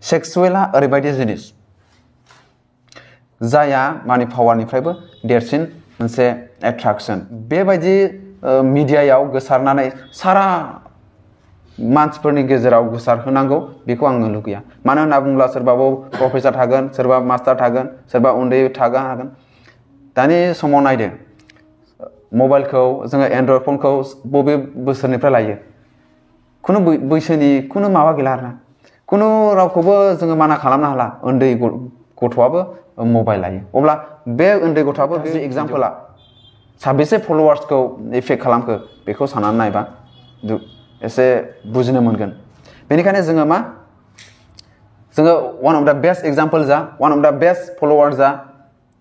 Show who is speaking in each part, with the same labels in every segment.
Speaker 1: सेक्सुवेला ओरैबायदि जिनिस जाया माने पावारनिफ्रायबो देरसिन मोनसे एट्राक्शन बेबायदि मिडियायाव गोसारनानै सारा मानसिफोरनि गेजेराव गोसारहोनांगौ बेखौ आङो लुगैया मानो होनना बुङोब्ला सोरबाबो प्रफेसर थागोन सोरबा मास्टार थागोन सोरबा उन्दै थागोन दानि समाव नायदो मबाइलखौ जोङो एन्ड्रइड फनखौ बबे बोसोरनिफ्राय लायो खुनु बैसोनि खुनु माबा गैला आरोना खुनु रावखौबो जोङो माना खालामनो हाला उन्दै गथ'आबो मबाइल लायो अब्ला बे उन्दै गथ'आबो बे एग्जाम्पला साबेसे फलोवार्सखौ इफेक्ट खालामखो बेखौ साननानै नायबा एसे बुजिनो मोनगोन बेनिखायनो जोङो मा जोङो वान अफ द बेस्ट एग्जाम्पल जा वान अफ द बेस्ट फलोवार जा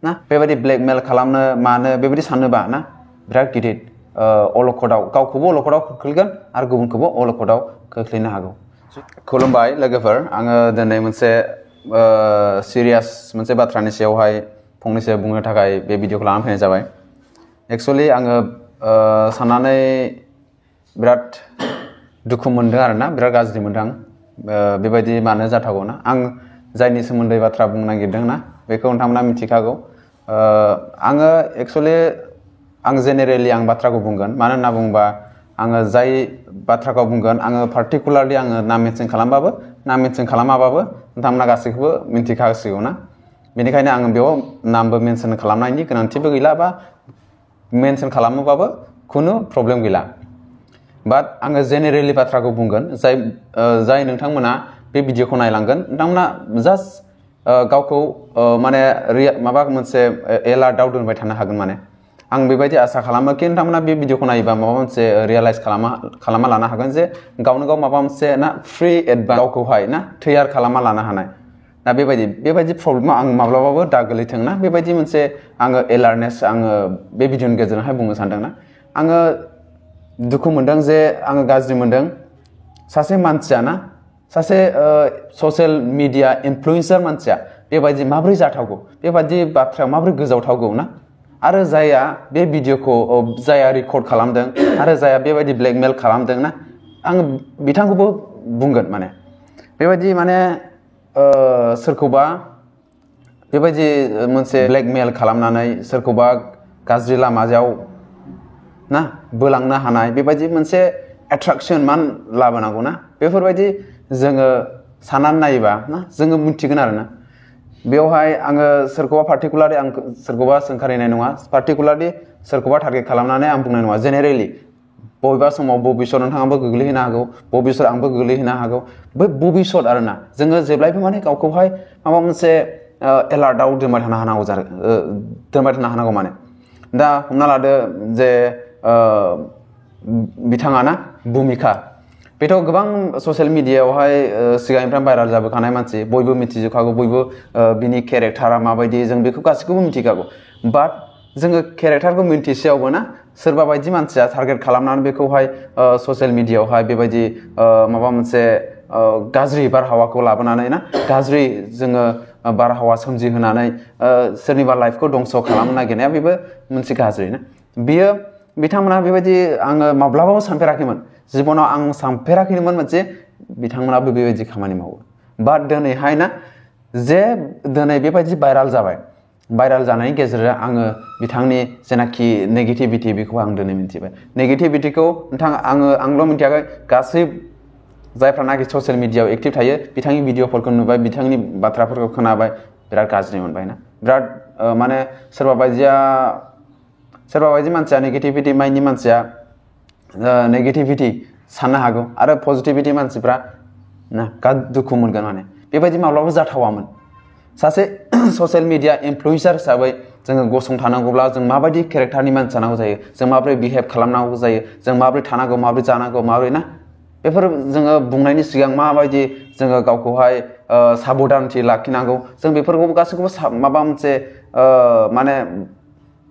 Speaker 1: ना बेबायदि ब्लेकमेल खालामनो मानो बेबायदि साननोबा ना बिराद गिदिर अलखदाव गावखौबो अलखदाव खोख्लैगोन आरो गुबुनखौबो अलखदाव खोख्लैनो हागौ खुलुमबाय लोगोफोर आङो दिनै मोनसे सिरियास मोनसे बाथ्रानि सायावहाय फंनैसो बुंनो थाखाय बे भिडिअखौ लानानै फैनाय जाबाय एक्चुअली आङो साननानै बिराद दुखु मोनदों आरोना बिराद गाज्रि मोनदों बेबायदि मानो जाथावगौ ना आं जायनि सोमोन्दै बाथ्रा बुंनो नागिरदों ना बेखौ नोंथांमोना मिथिखागौ आङो एक्चुअली आं जेनेरेलि आं बाथ्राखौ बुंगोन मानो होनना बुङोबा आङो जाय बाथ्राखौ बुंगोन आङो पार्टिकुलारलि आङो नाम मेनसन खालामबाबो नाम मेनसन खालामाबाबो नोंथांमोना गासैखौबो मिथिखासिगौ ना बेनिखायनो आङो बेयाव नामबो मेनसन खालामनायनि गोनांथिबो गैला बा मेनसन खालामोबाबो खुनु प्रब्लेम गैला बाट आङो जेनेरेलि बाथ्राखौ बुंगोन जाय नोंथांमोना बे भिडिअखौ नायलांगोन नोंथांमोना जास्ट गावखौ माने माबा मोनसे एलार्टआव दोनबाय थानो हागोन माने आं बेबायदि आसा खालामो कि नोंथांमोना बे भिडिअखौ नायोबा माबा मोनसे रियेलाइज खालामना लानो हागोन जे गावनो गाव माबा मोनसे ना फ्रि एडभाइस गावखौहाय ना थैयार खालामना लानो हानाय ना बेबायदि प्रब्लेमाव आं माब्लाबाबो दा गोलैथों ना बेबायदि मोनसे आङो एलार्टनेस आङो बे भिडिअनि गेजेरजोंहाय बुंनो सानदों ना आङो दुखु मोनदों जे आङो गाज्रि मोनदों सासे मानसिया ना सासे ससियेल मिडिया इनफ्लुएन्सार मानसिया बेबायदि माबोरै जाथावगौ बेबायदि बाथ्रायाव माबोरै गोजावथावगौ ना आरो जाया बे भिडिअखौ जाया रेकर्ड खालामदों आरो जाया बेबायदि ब्लेकमेल खालामदों ना आं बिथांखौबो बुंगोन माने बेबायदि माने सोरखौबा बेबायदि मोनसे ब्लेकमेल खालामनानै सोरखौबा गाज्रि लामायाव ना बोलांनो हानाय बेबायदि मोनसे एट्राक्शन मान लाबोनांगौ ना बेफोरबायदि जोङो साननानै नायोबा ना जोङो मिथिगोन आरोना बेवहाय आङो सोरखौबा पार्टिकुलारलि आं सोरखौबा सोंखारिनाय नङा पार्टिकुलारलि सोरखौबा टारगेट खालामनानै आं बुंनाय नङा जेनेरेलि बबेबा समाव भबिष्यत नोंथाङाबो गोग्लैहोनो हागौ भबिष्यत आंबो गोग्लैहोनो हागौ बै भबिष्यत आरोना जोङो जेब्लायबो माने गावखौहाय माबा मोनसे एलार्टआव दोनबाय थानो हानांगौ माने दा हमना लादो जे बिथाङा ना भुमिका बेथ' गोबां ससियेल मिडियायावहाय सिगांनिफ्राय भाइराल जाबोखानाय मानसि बयबो मिथिजोबखागौ बयबो बिनि केरेक्टारा माबायदि जों बेखौ गासैखौबो मिथिखागौ बाट जोङो केरेक्टारखौ मिन्थिसेयावबो ना सोरबा बायदि मानसिया टारगेट खालामनानै बेखौहाय ससियेल मिडियायावहाय बेबायदि माबा मोनसे गाज्रि बारहावाखौ लाबोनानै ना गाज्रि जोङो बारहावा सोमजिहोनानै सोरनिबा लाइफखौ दंस' खालामनो नागिरनाया बेबो मोनसे गाज्रि ना बियो बिथांमोना बेबायदि आङो माब्लाबाबो सानफेराखैमोन जिबनाव आं सानफेराखैमोन मोनसे बिथांमोनाबो बेबायदि खामानि मावो बाट दिनैहाय ना जे दिनै बेबायदि भाइराल जाबाय भाइराल जानायनि गेजेरजों आङो बिथांनि जेनाखि नेगेटिभिटि बेखौ आं दिनै मिथिबाय नेगेटिभिटिखौ आंल' मिथियाखै गासै जायफ्रानाखि ससियेल मिडियायाव एक्टिभ थायो बिथांनि भिडिअफोरखौ नुबाय बिथांनि बाथ्राफोरखौ खोनाबाय बिराद गाज्रि मोनबाय ना बिराद माने सोरबा बायदि मानसिया नेगेटिभिटि माइन्डनि मानसिया नेगेटिभिटि साननो हागौ आरो पजिटिभिटि मानसिफ्रा ना दुखु मोनगोन माने बेबायदि माब्लाबा जाथावामोन सासे ससियेल मिडिया इनफ्लुएन्सार हिसाबै जोङो गसंथानांगौब्ला जों माबायदि केरेक्टारनि मानसि जानांगौ जायो जों माबोरै बिहेभ खालामनांगौ जायो जों माबोरै थानांगौ माबोरै जानांगौ माबोरै ना बेफोर जोङो बुंनायनि सिगां माबायदि जोङो गावखौहाय साबधानथि लाखिनांगौ जों बेफोरखौ गासैखौबो माबा मोनसे माने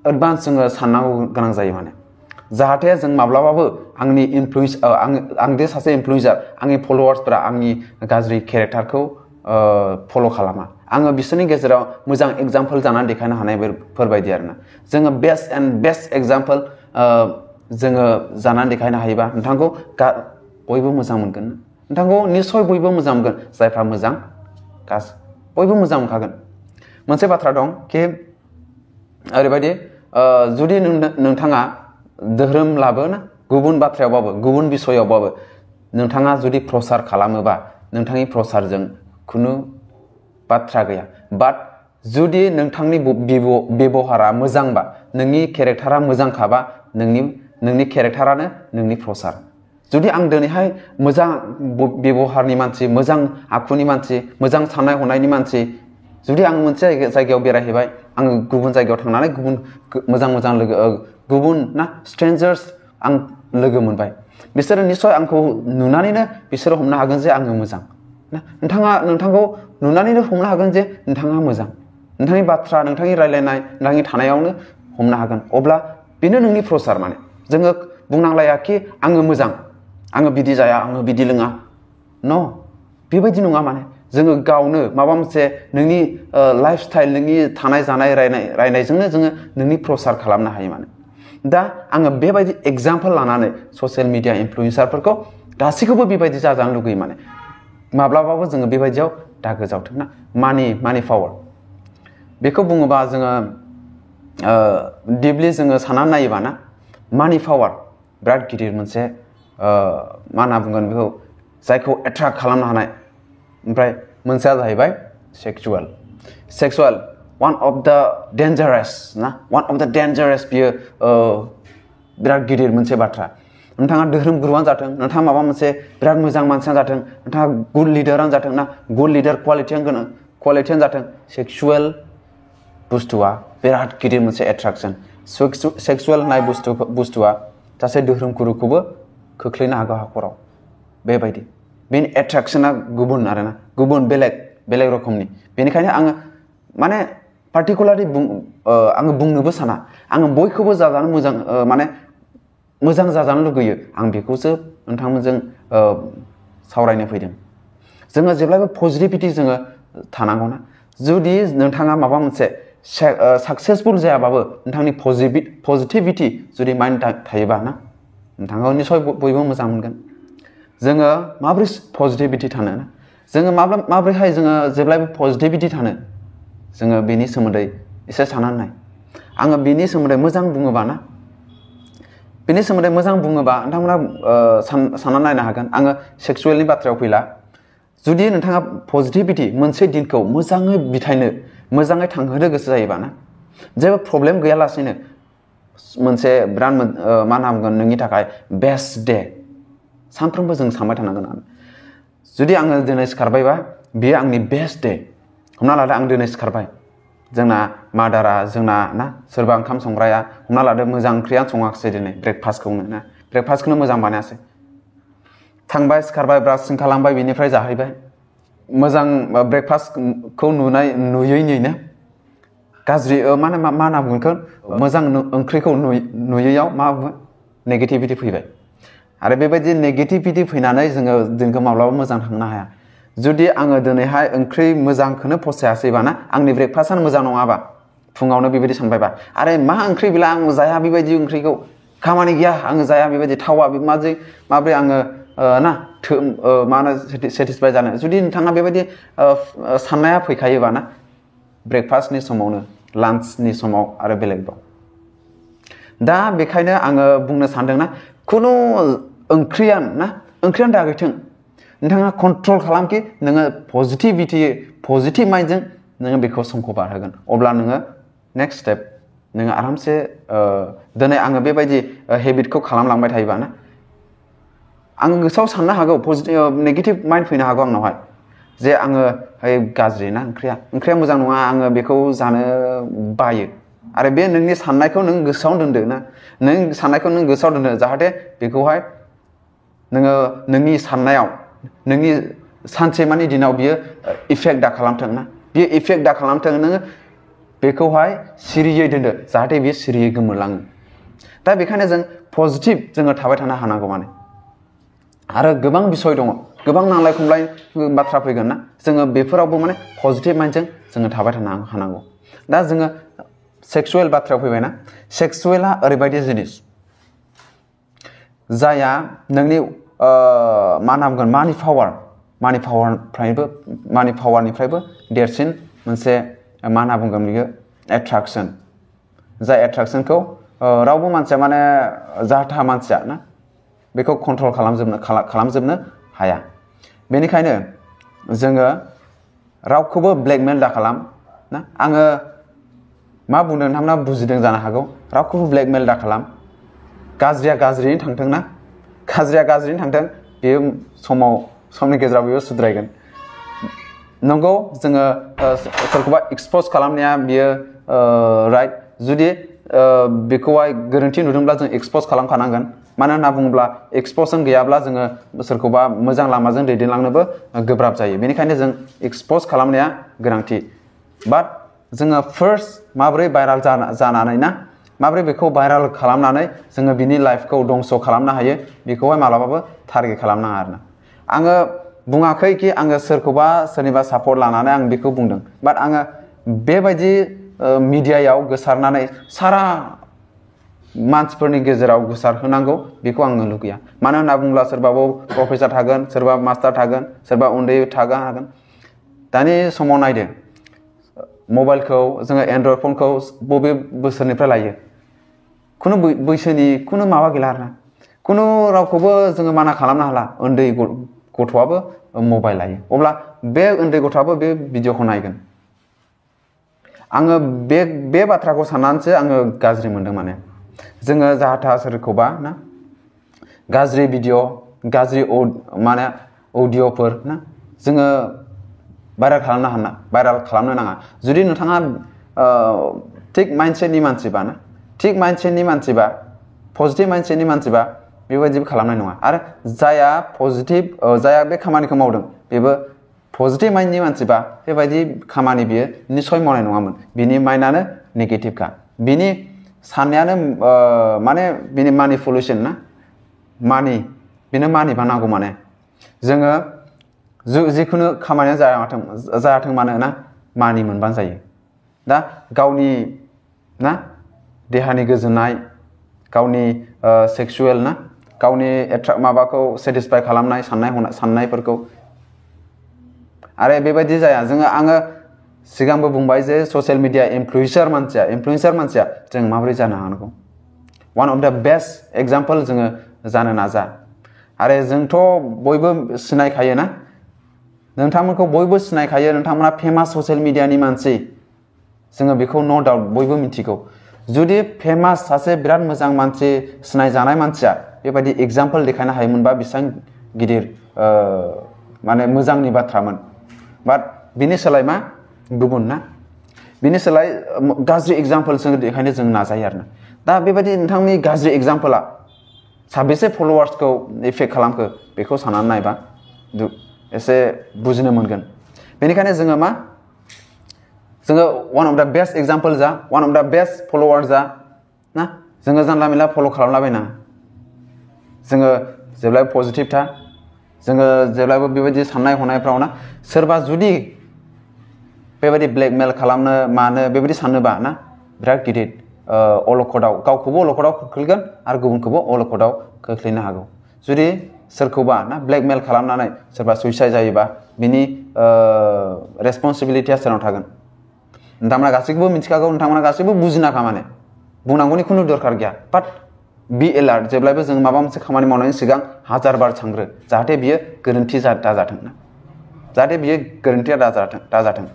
Speaker 1: एडभान्स जोङो साननांगौ गोनां जायो माने जाहाथे जों माब्लाबाबो आंनि आं दे सासे इनफ्लुएन्सार आंनि फलोवार्सफोरा आंनि गाज्रि केरेक्टारखौ फल' खालामा आङो बिसोरनि गेजेराव मोजां एग्जाम्पल जानानै देखायनो हानायफोरबायदि आरोना जोङो बेस्ट एग्जाम्पल जोङो जानानै देखायनो हायोबा नोंथांखौ बयबो मोजां मोनगोन नोंथांखौ निस्सय बयबो मोजां मोनगोन जायफ्रा मोजां बयबो मोजां मोनखागोन मोनसे बाथ्रा दं कि ओरैबायदि जुदि नोंथाङा धोरोम लाबोना गुबुन बाथ्रायावबाबो गुबुन बिसयावबाबो नोंथाङा जुदि प्रसार खालामोबा नोंथांनि प्रसारजों खुनु बाथ्रा गैया बाट जुदि नोंथांनि बेबहारा मोजांबा नोंनि केरेक्टारा मोजांखाबा नोंनि केरेक्टारानो नोंनि प्रसार जुदि आं दिनैहाय मोजां बेबहारनि मानसि मोजां आखुनि मानसि मोजां साननाय हनायनि मानसि जुदि आं मोनसे जायगायाव बेरायहैबाय आङो गुबुन जायगायाव थांनानै गुबुन मोजां लोगो गुबुन ना स्ट्रेन्जार्स आं लोगो मोनबाय बिसोरो निश्चय आंखौ नुनानैनो बिसोरो हमनो हागोन जे आङो मोजां ना नोंथांखौ नुनानैनो हमनो हागोन जे नोंथाङा मोजां नोंथांनि बाथ्रा नोंथांनि रायलायनाय नोंथांनि थानायावनो हमनो हागोन अब्ला बेनो नोंनि प्रसार माने जोङो बुंनांलाया कि आङो मोजां आङो बिदि जाया आङो बिदि लोङा न बेबायदि नङा माने जोङो गावनो माबा मोनसे नोंनि लाइफ स्टाइल नोंनि थानाय जानाय रायनायजोंनो जोङो नोंनि प्रसार खालामनो हायो माने दा आङो बेबायदि एग्जाम्पल लानानै ससियेल मिडिया इनफ्लुएन्सारफोरखौ गासैखौबो बेबायदि जाजानो लुगैयो माने माब्लाबाबो जोङो बेबायदियाव दा गोजावथों ना मानि पावार बेखौ बुङोबा जोङो दिपलि जोङो साननानै नायोबा ना मानि पावार बिराद गिदिर मोनसे मा होनना बुंगोन बेखौ जायखौ एट्राक्ट खालामनो हानाय ओमफ्राय मोनसेया जाहैबाय सेक्सुवेल वान अफ द डेन्जारास ना वान अफ द डेन्जारास बियो बिराद गिदिर मोनसे बाथ्रा नोंथाङा धोरोम गुरुआनो जाथों नोंथाङा माबा मोनसे बिराद मोजां मानसियानो जाथों नोंथाङा गुड लिडारानो जाथों ना गुड लिडार क्वालिटियानो जाथों सेक्सुवेल बुस्थुआ बिराद गिदिर मोनसे एट्राक्सन सेक्सुवेल होननाय बुस्थुआ सासे धोरोम गुरुखौबो खोख्लैनो हागौ हाखराव बेबायदि बेनि एट्राक्सना गुबुन आरोना गुबुन बेलेग रोखोमनि बेनिखायनो आङो माने पार्टिकुलारलि आङो बुंनोबो साना आङो बयखौबो जाजानो मोजां माने मोजां जाजानो लुगैयो आं बेखौसो नोंथांमोनजों सावरायनो फैदों जोङो जेब्लाबो पजिटिभिटि जोङो थानांगौना जुदि नोंथाङा माबा मोनसे साक्सेसफुल जायाबाबो नोंथांनि पजिटिभिटि जुदि माइन्ड थायोबा ना नोंथाङा निश्चय बयबो मोजां मोनगोन जोङो माबोरै पजिटिभिटि थानो ना जोङो माबोरैहाय जोङो जेब्लायबो पजिटिभिटि थानो जोङो बेनि सोमोन्दै एसे साननानै नाय आङो बेनि सोमोन्दै मोजां बुङोबा ना बेनि सोमोन्दै मोजां बुङोबा नोंथांमोना साननानै नायनो हागोन आङो सेक्सुवेलनि बाथ्रायाव फैला जुदि नोंथाङा पजिटिभिटि मोनसे दिनखौ मोजाङै बिथायनो मोजाङै थांहोनो गोसो जायोबा ना जेबो प्रब्लेम गैयालासेनो मोनसे बिराद मा होनना बुंगोन नोंनि थाखाय बेस्ट डे सानफ्रोमबो जों सानबाय थानांगोन जुदि आङो दिनै सिखारबायबा बेयो आंनि बेस्ट डे हमना लादो आं दिनै सिखारबाय जोंना मादारा जोंना ना सोरबा ओंखाम संग्राया हमना लादो मोजां ओंख्रियानो सङाखिसै दिनै ब्रेकफास्टखौनो मोजां बानायासै थांबाय सिखारबाय ब्राससिं खालामबाय बिनिफ्राय जाहैबाय मोजां ब्रेकफास्टखौ नुयैनो गाज्रि मा होनना बुंगोन मोजां ओंख्रिखौ नुयैयाव मा बुङो नेगेटिभिटि फैबाय आरो बेबायदि नेगेटिभिटि फैनानै जोङो दिनखौ माब्लाबा मोजां थांनो हाया जुदि आङो दिनैहाय ओंख्रि मोजांखौनो फसायासैबा ना आंनि ब्रेकफास्टआनो मोजां नङाबा फुङावनो बेबायदि सानबायबा आरे मा ओंख्रि बेला आं जाया बेबायदि ओंख्रिखौ खामानि गैया आङो जाया बेबायदि थावा माब्रै आङो ना मा होनो सेटिसफाइ जानो जुदि नोंथाङा बेबायदि साननाया फैखायोबा ना ब्रेकफास्टनि समावनो लान्चनि समाव आरो बेलेगबाव दा बेखायनो आङो बुंनो सानदोंना खुनु ओंख्रियानो दागैथों नोंथाङा कन्ट्रल खालामखि नोङो पजिटिभ माइन्डजों नोङो बेखौ समखौ बारहोगोन अब्ला नोङो नेक्स्ट स्टेप नोङो आरामसे दिनै आङो बेबायदि हेबिटखौ खालामलांबाय थायोबा ना आङो गोसोआव साननो हागौ नेगेटिभ माइन्ड फैनो हागौ आंनावहाय जे आङो गाज्रि ना ओंख्रिया मोजां नङा आङो बेखौ जानो बायो आरो बे नोंनि साननायखौ नों गोसोआव दोनदो ना नों साननायखौ नों गोसोआव दोनदो जाहाथे बेखौहाय नोङो नोंनि साननायाव नोंनि सानसेमानि दिनाव बियो इफेक्ट दा खालामथों ना बियो इफेक्ट दा खालामथों नोङो बेखौहाय सिरियै दोनदो जाहाथे बियो सिरियै गोमोरलाङो दा बेखायनो जों पजिटिभ जोङो थाबाय थानो हानांगौ माने आरो गोबां बिसय दङ गोबां नांलाय खमलाय बाथ्रा फैगोन ना जोङो बेफोरावबो माने पजिटिभ माइन्डजों जोङो थाबाय थानो हानांगौ दा जोङो सेक्सुवेल बाथ्रायाव फैबायना सेक्सुवेला ओरैबायदि जिनिस जाया नोंनि मा होनना बुंगोन मानि पावार मानि पावारनिफ्रायबो देरसिन मोनसे मा होनना बुंगोन बेयो एट्राक्शन जाय एट्राक्शनखौ रावबो मानसिया माने जाहा मानसिया ना बेखौ कन्ट्रल खालामजोबनो हाया बेनिखायनो जोङो रावखौबो ब्लेकमेल दा खालाम ना आङो मा बुंदों नोंथांमोना बुजिदों जानो हागौ रावखौबो ब्लेकमेल दा खालाम गाज्रिया गाज्रियैनो थांथों ना गाज्रिया गाज्रियैनो थांथों बेयो समनि गेजेराव बेयो सुद्रायगोन नंगौ जोङो सोरखौबा एक्सप'ज खालामनाया बियो राइट जुदि बेखौहाय गोरोन्थि नुदोंब्ला जों एक्सप'ज खालामखानांगोन मानो होनना बुङोब्ला एक्सप'जन गैयाब्ला जोङो सोरखौबा मोजां लामाजों दैदेनलांनोबो गोब्राब जायो बेनिखायनो जों एक्सप'ज खालामनाया गोनांथि बाट जोङो फार्स्ट माबोरै भाइराल जानानै ना माबोरै बेखौ भाइराल खालामनानै जोङो बिनि लाइफखौ दंस' खालामनो हायो बेखौहाय मालाबाबो टारगेट खालामनाङा आरोना आङो बुङाखै कि आङो सोरनिबा सापर्ट लानानै आं बेखौ बुंदों बाट आङो बेबायदि मिडियायाव गोसारनानै सारा मानसिफोरनि गेजेराव गोसारहोनांगौ बेखौ आङो लुगैया मानो होनना बुङोब्ला सोरबाबो प्रफेसार थागोन सोरबा मास्टार थागोन सोरबा उन्दै थागोन दानि समाव नायदो मबाइलखौ जोङो एन्ड्रइड फनखौ बबे बोसोरनिफ्राय लायो खुनु बैसोनि खुनु माबा गैला आरोना खुनु रावखौबो जोङो माना खालामनो हाला उन्दै गथ'आबो मबाइल लायो अब्ला बे उन्दै गथ'आबो बे भिडिअखौ नायगोन आङो बे बाथ्राखौ साननानैसो आङो गाज्रि मोनदों माने जोङो जाहा सोरखौबा ना गाज्रि भिडिअ गाज्रि माने अडिअ'फोर ना जोङो भाइराल खालामनो नाङा जुदि नोंथाङा थिग माइन्डसेटनि मानसिबा पजिटिभ माइन्डसेटनि मानसिबा बेबायदिबो खालामनाय नङा आरो जाया बे खामानिखौ मावदों बेबो पजिटिभ माइन्डनि मानसिबा बेबायदि खामानि बियो निस्सय मावनाय नङामोन बिनि माइन्डआनो नेगेटिभखा बिनि साननायानो माने बिनि मानिपुलेसन ना बेनो मानि बानांगौ माने जोङो जिखुनु खामानिया जायाथों मानो ना मानि मोनबानो जायो दा गावनि ना देहानि गोजोननाय गावनि सेक्सुवेल ना गावनि माबाखौ सेटिसफाइ खालामनाय साननायफोरखौ आरो बेबायदि जाया आङो सिगांबो बुंबाय जे ससियेल मिडिया इनफ्लुएन्सार मानसिया जों माबोरै जानो हानांगौ वान अफ द बेस्ट एग्जाम्पल जोङो जानो नाजा आरो जोंथ' बयबो सिनायखायो ना नोंथांमोनखौ बयबो सिनायखायो नोंथांमोना फेमास ससियेल मिडियानि मानसि जोङो बेखौ न' डाउट बयबो मिथिगौ जुदि फेमास सासे बिराद मोजां मानसि सिनायजानाय मानसिया बेबायदि एग्जाम्पल देखायनो हायोमोनबा बेसेबां गिदिर माने मोजांनि बाथ्रामोन बाट बिनि सोलाय मा गुबुन ना बिनि सोलाय गाज्रि एग्जाम्पल देखायनो जों नाजायो आरोना दा बेबायदि नोंथांनि गाज्रि एग्जाम्पला साबेसे फल'वार्सखौ इफेक्ट खालामखो बेखौ साननानै नायबा एसे बुजिनो मोनगोन बेनिखायनो जोङो वान अफ द बेस्ट एग्जाम्पल वान अफ द बेस्ट फल'वार ना जोङो जानला मेला फल' खालामलाबायनाङा जोङो जेब्लायबो पजिटिभ था जोङो जेब्लायबो बेबायदि साननाय हनायफ्राव ना सोरबा जुदि बेबायदि ब्लेकमेल खालामनो मानो बेबायदि सानोबा ना बिराद गिदिर अलखदाव गावखौबो अलखदाव खोख्लैगोन आरो गुबुनखौबो अलखदाव खोख्लैनो हागौ जुदि सोरखौबा ना ब्लेकमेल खालामनानै सोरबा सुइसाइड जायोबा बिनि रेसपन्सिबिलिटिया सोरनाव थागोन नोंथांमोना गासैखौबो मिथिखागौ नोंथांमोना गासैबो बुजिनाखा माने बुंनांगौनि खुनु दरखार गैया बाट बि एलार्ट जेब्लायबो जों माबा मोनसे खामानि मावनायनि सिगां 1000 बार सानग्रो जाहाथे बियो गोरोन्थि दाजाथों